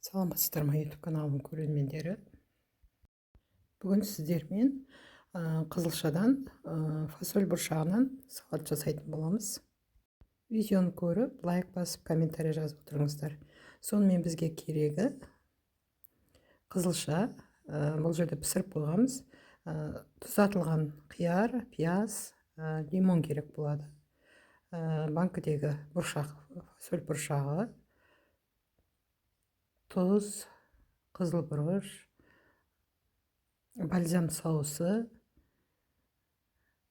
Саламатсыздар ма, YouTube каналының көрермендері! Бүгін сіздермен қызылшадан, фасоль бұршағынан салат жасайтын боламыз. Видеоны көріп, лайк басып, комментарий жазып отырыңыздар. Сонымен, бізге керегі қызылша, бұл жерде пісіріп қойғанбыз, тұздатылған қияр, пияз, лимон керек болады, банкідегі бұршақ, фасоль бұршағы, тұз, қызыл бұрыш, бальзам соусы,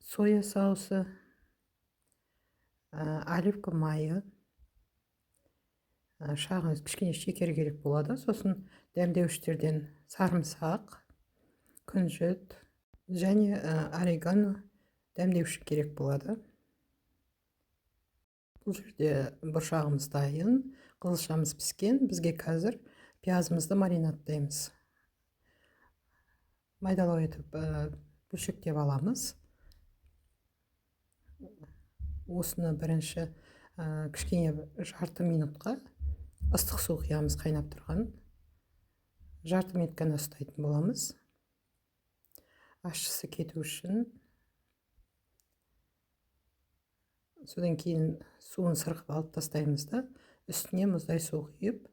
соя соусы, оливка майы, шағын кішкене шекер керек болады. Сосын дәмдеуіштерден сарымсақ, күнжіт және орегано дәмдеуші керек болады. Бұл жерде бұршағымыз дайын, қызылшамыз піскен. Бізге қазір пиязымызды маринадтаймыз. Майдалау етіп бөлшектеп аламыз. Осыны бірінші кішкене жарты минутқа ыстық су құямыз, қайнап тұрған. Жарты минут қана ұстайтын боламыз, ащысы кету үшін. Содан кейін суын сырқып алып тастаймыз да, үстіне мұздай су құйып,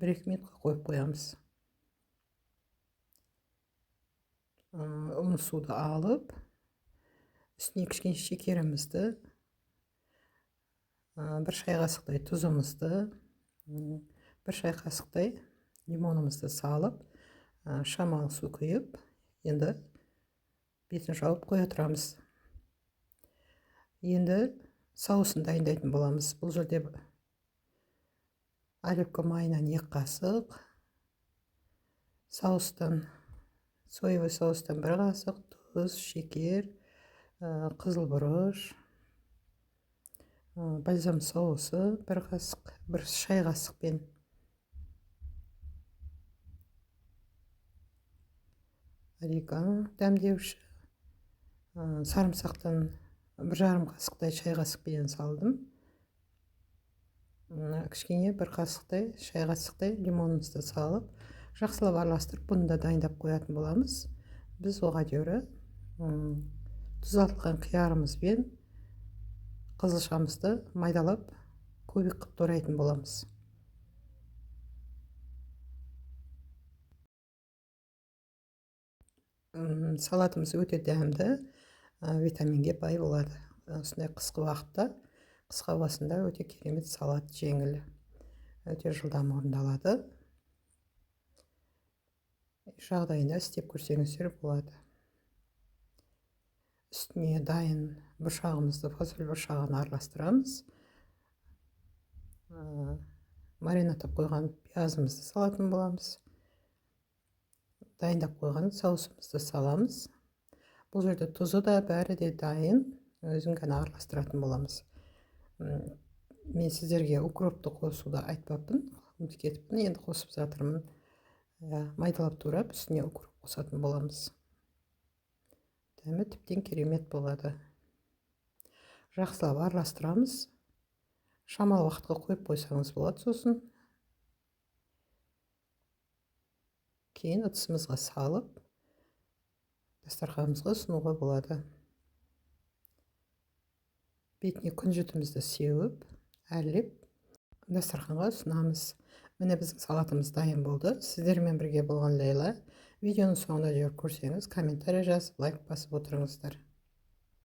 1-2 минутқа қойып қоямыз. Ұн суды алып, үстіне кішкене шекерімізді, 1 шай қасықтай тұзымызды, 1 шай қасықтай лимонымызды салып, шамалы су құйып, енді бетін жауып қоя тұрамыз. Енді соусын дайындайтын боламыз. Бұл жерде оливка майынан 2 қасық, соустан, соевый соустан 1 қасық, тұз, шекер, қызыл бұрыш, бальзам соусы 1 қасық, 1 шай қасықпен, орегано дәмдеуші, сарымсақтан 1,5 қасықтай шай қасықпен салдым. Кішкене 1 қасықтай, шай қасықтай лимонымызды салып, жақсылап араластырып, бұны да дайындап қоятын боламыз. Біз оға дейін тұздатылған қиярымыз бен қызылшамызды майдалап, кубик қылып турайтын боламыз. Салатымыз өте дәмді, витаминге бай болады. Осындай қысқы уақытта, қысқы ауасында өте керемет салат, жеңіл, өте жылдам орындалады. Жағдайында істеп көрсеңіздер болады. Үстіне дайын бұршағымызды, фасоль бұршағын араластырамыз. Маринадтап қойған пиязымызды салатын боламыз. Дайындап қойған соусымызды саламыз. Бұл жерде тұзы да, бәрі де дайын, өзін ғана араластыратын боламыз. Мен сіздерге укропты қосуды айтпаппын, ұмытып кетіппін, енді қосып жатырмын. Майдалап турап, үстіне укроп қосатын боламыз. Дәмі тіптен керемет болады. Жақсылап араластырамыз. Шамалы уақытқа қойып қойсаңыз болады сосын. Кейін ыдысымызға салып, дастарханымызға ұсынуға болады. Бетіне күнжітімізді сеуіп, әрлеп, дастарханға ұсынамыз. Міне, біздің салатымыз дайын болды. Сіздермен бірге болған Лейла. Видеоның соңына дейін көрсеңіз, комментарий жазып, лайк басып отырыңыздар.